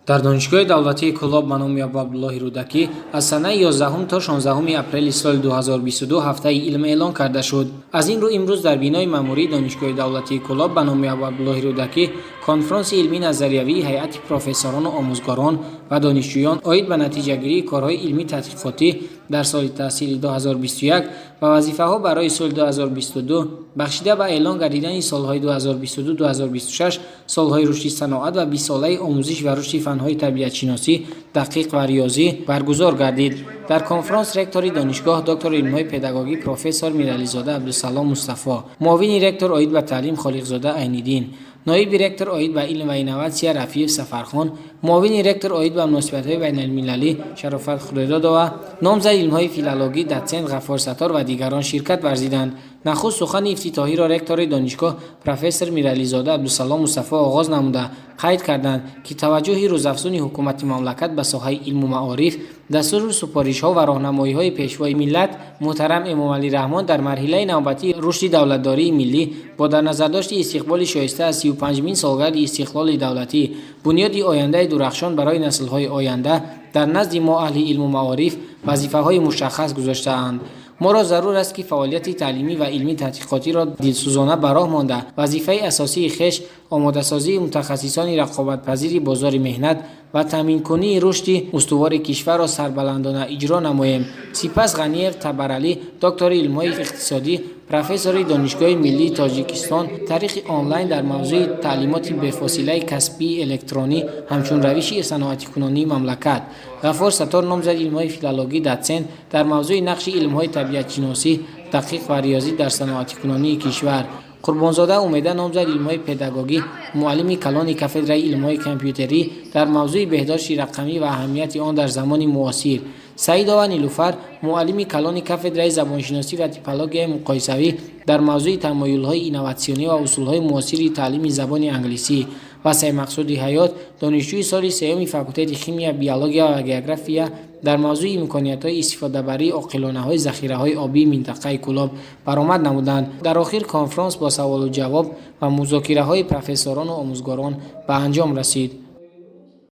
Дар Донишгоҳи давлатии Кӯлоб ба номи Абуабдуллоҳи Рӯдакӣ аз санаи 11 то 16 апрели соли 2022 ҳафтаи илм эълон карда шуд. Аз ин рӯ имрӯз дар бинои маъмурии Донишгоҳи давлатии Кӯлоб ба номи Абуабдуллоҳи Рӯдакӣ конфронси илмии назариявии ҳайати профессорону омӯзгорон ва донишҷӯён оид ба натиҷагирии корҳои илмӣ тадқиқотӣ дар соли таҳсили 2021 ва вазифаҳо барои соли 2022, бахшида ба эълон гардидани солҳои 2022-2026 солҳои рушди саноат ва 20-солаи омӯзиш ва рушди фанҳои табиатшиносӣ, дақиқ ва риёзӣ баргузор гардид. Дар конфронс ректори донишгоҳ, доктори илмҳои педагогӣ, профессор Мирализода Абдусалом Мустафо, муовини ректор оид ба таълим Холиқзода Айниддин, ноиби ректор оид ба илм ва инноватсия Рафиев Сафархон, муовини ректор оид ба муносибатҳои байналмилалӣ Шарофат Худойдодова, номзади илмҳои филологӣ, дотсент Ғаффор Саттор ва дигарон ширкат варзиданд. Нахуст сухани ифтитоҳиро ректори донишгоҳ профессор Мирализода Абдусалом Мустафо оғоз намуда, қайд карданд, ки таваҷҷӯҳи рӯзафзуни ҳукумати мамлакат ба соҳаи илму маориф, дастуру супоришҳо ва роҳнамоиҳои Пешвои миллат муҳтарам Эмомалӣ Раҳмон дар марҳилаи навбатии рушди давлатдории миллӣ бо дар назардошти истиқболи шоиста аз 35-мин солгарди истиқлоли давлатӣ, бунёди ояндаи дурахшон барои наслҳои оянда дар назди мо, аҳли илму маориф, вазифаҳои мушаххас гузоштаанд. Моро зарур аст, ки фаъолияти таълимӣ ва илмӣ тадқиқотиро дилсӯзона ба роҳ монда, вазифаи асосии хеш, омодасозии мутахассисони рақобатпазири бозори меҳнат ва таъминкунии рушди устувори кишварро сарбаландона иҷро намоем. Сипас Ғаниев Табаралӣ, доктори илмҳои иқтисодӣ, профессори Донишгоҳи миллии Тоҷикистон, тариқи онлайн дар мавзӯи таълимоти бефосилаи касбии электронӣ ҳамчун равиши саноатикунонии мамлакат, Ғаффор Саттор, номзади илмҳои филологӣ, дотсент, дар мавзӯи нақши илмҳои табиатшиносӣ, дақиқ ва риёзӣ дар саноатикунонии кишвар, Қурбонзода Умеда, номзади илмҳои педагогӣ, муаллими калони кафедраи илмҳои компютерӣ, дар мавзӯи беҳдошти рақамӣ ва аҳамияти он дар замони муосир, Саидова Нилуфар, муаллими калони кафедраи забоншиносӣ ва типологияи муқоисавӣ, дар мавзӯи тамоюлҳои инноватсионӣ ва усулҳои муосири таълими забони англисӣ ва Саймақсуди Ҳаёт, донишҷӯи соли сеюми факултети химия, биология ва география, дар мавзӯи имкониятҳои истифодабарии оқилонаҳои захираҳои обии минтақаи Кӯлоб баромад намуданд. Дар охир конфронс бо саволу ҷавоб ва музокираҳои профессорону омӯзгорон ба анҷом расид.